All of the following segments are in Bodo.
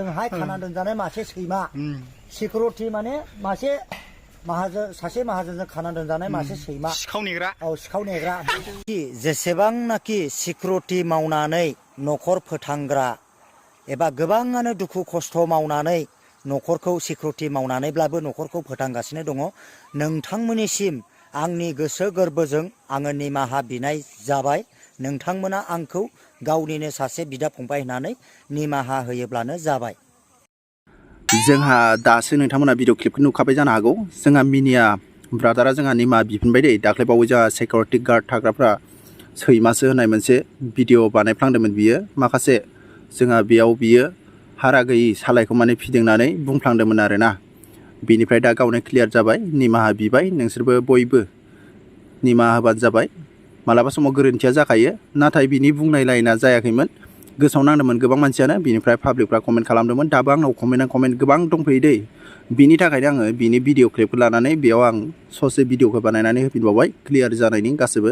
जोंहाय खाना दोनजानाय मासे सैमा सिकिउरिटि माने मासे सासे माहाजोनजों खाना दोनजानाय मासे सैमा सिखाव नेग्रा सिखाव नेग्रा जेसेबांनाखि सिकिउरिटि मावनानै न'खर फोथांग्रा एबा गोबाङानो दुखु खस्थ' मावनानै न'खरखौ सिकिउरिटि मावनानैब्लाबो न'खरखौ फोथांगासिनो दङ नोंथांमोननिसिम आंनि गोसो गोरबोजों आङो निमाहा बिनाय जाबाय नोंथांमोना आंखौ गावनिनो सासे बिदा फंबाय होननानै निमाहा होयोब्लानो जाबाय जोंहा दासो नोंथांमोना भिडिअ क्लिपखौ नुखाबाय जानो हागौ जोंहा मिनिया ब्रादारा जोंहा निमाहा बिफिनबाय दै दाख्लैबावै जोंहा सिकिउरिटि गार्ड थाग्राफ्रा सैमासो होननाय मोनसे भिडिअ बानायफ्लांदोंमोन बियो माखासे जोंहा बेयाव बियो हारा गैयि सालायखौ माने फिदिंनानै बुंफ्लांदोंमोन आरोना बिनिफ्राय दा गावनो क्लियार जाबाय निमाहा बिबाय नोंसोरबो बयबो निमाहा होबानो जाबाय मालाबा समाव गोरोन्थिया जाखायो नाथाय बिनि बुंनाय लाइना जायाखैमोन गोसोआव नांदोंमोन गोबां मानसियानो बिनिफ्राय पाब्लिकफ्रा कमेन्ट खालामदोंमोन दाबो आंनाव कमेन्ट गोबां दंफैयो दै बिनि थाखायनो आङो बिनि भिडिअ क्लिपखौ लानानै बेयाव आं ससे भिडिअखौ बानायनानै होफिनबावबाय क्लियार जानायनि गासैबो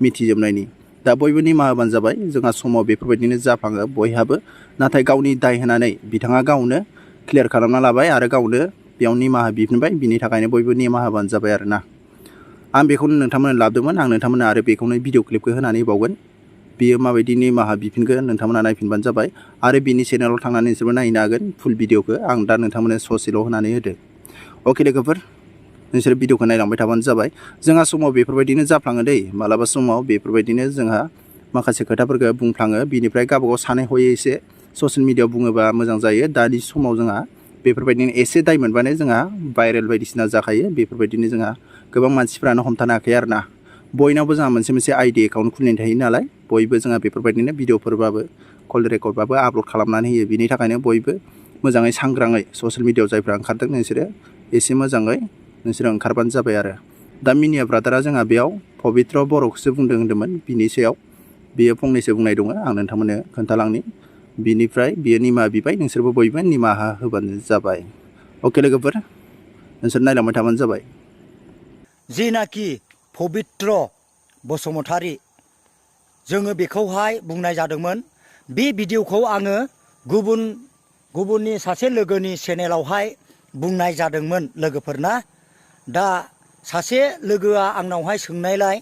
मिथिजोबनायनि दा बयबो निमाहा होबानो जाबाय जोंहा समाव बेफोरबायदिनो जाफ्लाङो बयहाबो नाथाय गावनि दाय होनानै बिथाङा गावनो क्लियार खालामना लाबाय आरो गावनो बेयाव निमाहा बिफिनबाय बिनि थाखायनो बयबो निमाहा होबानो जाबाय आरोना आं बेखौनो नोंथांमोननो लाबोदोंमोन आं नोंथांमोननो आरो बेखौनो भिडिअ क्लिपखौ होनानै होबावगोन बियो माबायदि निमाहा बिफिनगोन नोंथांमोना नायफिनबानो जाबाय आरो बिनि चेनेलाव थांनानै नोंसोरबो नायनो हागोन फुल भिडिअखौ आं दा नोंथांमोननो ससेल' होनानै होदो अके लोगोफोर नोंसोर भिडिअखौ नायलांबाय थाबानो जाबाय जोंहा समाव बेफोरबायदिनो जाफ्लाङो दै मालाबा समाव बेफोरबायदिनो जोंहा माखासे खोथाफोरखौ बुंफ्लाङो बिनिफ्राय गावबागाव सानै हयै एसे ससियेल मिडियाआव बुङोबा मोजां जायो दानि समाव जोंहा बेफोरबायदिनो एसे दाय मोनबानो जोंहा भाइरेल बायदिसिना जाखायो बेफोरबायदिनो जोंहा गोबां मानसिफ्रानो हमथानो हाखाया आरोना बयनावबो जोंहा मोनसे आइडि एकाउन्ट खुलिनाय थायो नालाय बयबो जोंहा बेफोरबायदिनो भिडिअफोरबाबो कल रेकर्डबाबो आपल'ड खालामनानै होयो बिनि थाखायनो बयबो मोजाङै सांग्राङै ससियेल मिडियाआव जायफ्रा ओंखारदों नोंसोरो एसे मोजाङै नोंसोरो ओंखारबानो जाबाय आरो दा मिनिया ब्रादारा जोंहा बेयाव पबित्र बर'खौसो होनदोंमोन बिनि सायाव बियो फंनैसो बुंनाय दङ आं नोंथांमोननो खोन्थालांनि बिनिफ्राय बियो निमाहा बिबाय नोंसोरबो बयबो निमाहा होबानो जाबाय अके लोगोफोर नोंसोर नायलांबाय थाबानो जाबाय जिनाखि पबित्र बसुमतारी जोङो बेखौहाय बुंनाय जादोंमोन बे भिडिअखौ आङो गुबुननि सासे लोगोनि चेनेलावहाय बुंनाय जादोंमोन लोगोफोरना दा सासे लोगोआ आंनावहाय सोंनायलाय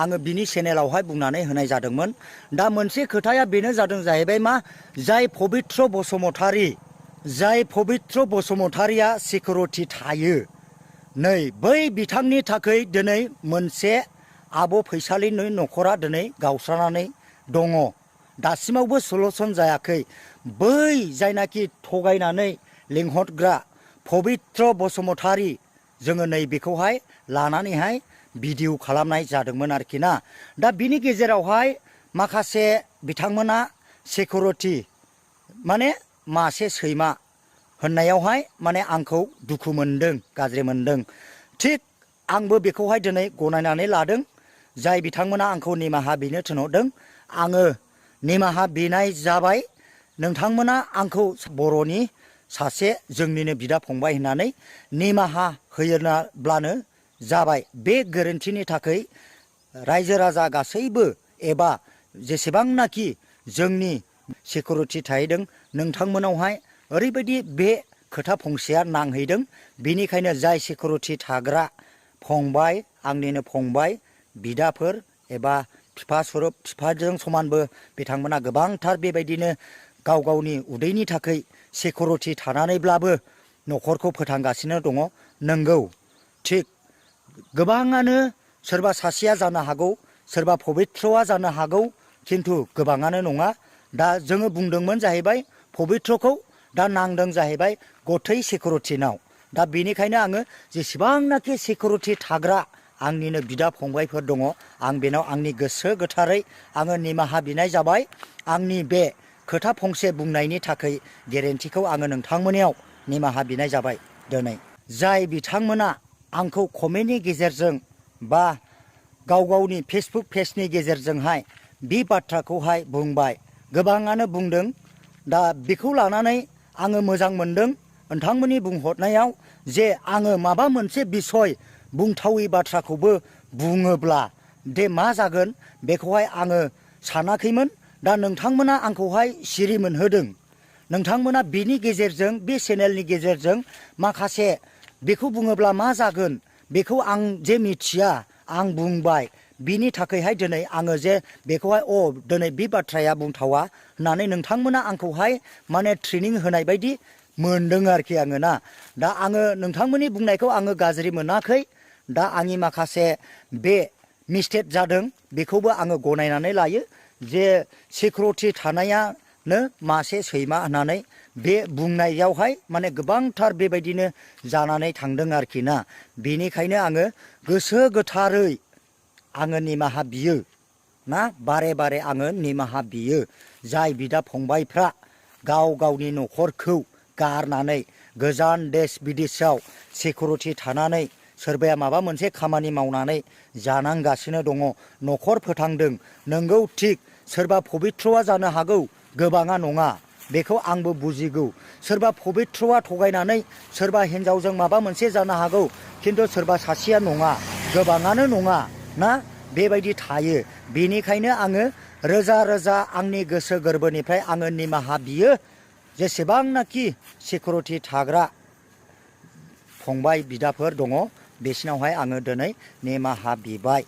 आङो बिनि चेनेलावहाय बुंनानै होनाय जादोंमोन दा मोनसे खोथाया बेनो जादों जाहैबाय मा जाय पबित्र बसुमतारीया सिकिउरिटि थायो नै बै बिथांनि थाखाय दिनै मोनसे आब' फैसालिनि न'खरा दिनै गावस्रानानै दङ दासिमावबो सलुसन जायाखै बै जायनाखि थगायनानै लिंहरग्रा पबित्र बसुमतारी जोङो नै बेखौहाय लानानैहाय भिडिअ खालामनाय जादोंमोन आरोखि ना दा बिनि गेजेरावहाय माखासे बिथांमोना सिकिउरिटि माने मासे सैमा होननायावहाय माने आंखौ दुखु मोनदों गाज्रि मोनदों थिग आंबो बेखौहाय दिनै गनायनानै लादों जाय बिथांमोना आंखौ निमाहा बिनो थिनहरदों आङो निमाहा बिनाय जाबाय नोंथांमोना आंखौ बर'नि सासे जोंनिनो बिदा फंबाय होननानै निमाहा होयोब्लानो जाबाय बे गोरोन्थिनि थाखाय रायजो राजा गासैबो एबा जेसेबांनाखि जोंनि सिकिउरिटि थाहैदों नोंथांमोनावहाय ओरैबायदि बे खोथा फंसेया नांहैदों बेनिखायनो जाय सिकिउरिटि थाग्रा फंबाय आंनिनो फंबाय बिदाफोर एबा बिफा स्वरुप बिफाजों समानबो बिथांमोना गोबांथार बेबायदिनो गाव गावनि उदैनि थाखाय सिकिउरिटि थानानैब्लाबो न'खरखौ फोथांगासिनो दङ नंगौ थिग गोबाङानो सोरबा सासेया जानो हागौ सोरबा पबित्रआ जानो हागौ खिन्थु गोबाङानो नङा दा जोङो बुंदोंमोन जाहैबाय पबित्रखौ दा नांदों जाहैबाय गथै सिकिउरिटिनाव दा बेनिखायनो आङो जेसेबांनाखि सिकिउरिटि थाग्रा आंनिनो बिदा फंबायफोर दङ आं बेनाव आंनि गोसो गोथारै आङो निमाहा बिनाय जाबाय आंनि बे खोथा फंसे बुंनायनि थाखाय गेरेन्थिखौ आङो नोंथांमोननियाव निमाहा बिनाय जाबाय दिनै जाय बिथांमोना आंखौ कमेन्टनि गेजेरजों बा गाव गावनि फेसबुक पेजनि गेजेरजोंहाय बे बाथ्राखौहाय बुंबाय गोबाङानो बुंदों दा बेखौ लानानै आङो मोजां मोनदों नोंथांमोननि बुंहरनायाव जे आङो माबा मोनसे बिसय बुंथावै बाथ्राखौबो बुङोब्ला दे मा जागोन बेखौहाय आङो सानाखैमोन दा नोंथांमोना आंखौहाय सिरि मोनहोदों नोंथांमोना बेनि गेजेरजों बे चेनेलनि गेजेरजों माखासे बेखौ बुङोब्ला मा जागोन बेखौ आं जे मिथिया आं बुंबाय बिनि थाखायहाय दिनै आङो जे बेखौहाय दिनै बे बाथ्राया बुंथावा होननानै नोंथांमोना आंखौहाय माने ट्रेनिं होनाय बायदि मोनदों आरोखि आङो ना दा आङो नोंथांमोननि बुंनायखौ आङो गाज्रि मोनाखै दा आंनि माखासे बे मिस्टेक जादों बेखौबो आङो गनायनानै लायो जे सिकिउरिटि थानायानो मासे सैमा होननानै बे बुंनायावहाय माने गोबांथार बेबायदिनो जानानै थांदों आरोखि ना बेनिखायनो आङो गोसो गोथारै आङो निमाहा बियो ना बारे बारे आङो निमाहा बियो जाय बिदा फंबायफ्रा गाव गावनि न'खरखौ गारनानै गोजान देश बिदेशआव सिकिउरिटि थानानै सोरबाया माबा मोनसे खामानि मावनानै जानांगासिनो दङ न'खर फोथांदों नोंगौ थिग सोरबा पबित्रआ जानो हागौ गोबाङा नङा बेखौ आंबो बुजिगौ सोरबा पबित्रआ थगायनानै सोरबा हिन्जावजों माबा मोनसे जानो हागौ खिन्थु सोरबा सासेया नङा गोबाङानो नङा ना बेबायदि थायो बेनिखायनो आङो रोजा रोजा आंनि गोसो गोरबोनिफ्राय आङो निमाहा बियो जेसेबांनाखि सिकिउरिटि थाग्रा फंबाय बिदाफोर दङ बिसिनावहाय आङो दिनै निमाहा बिबाय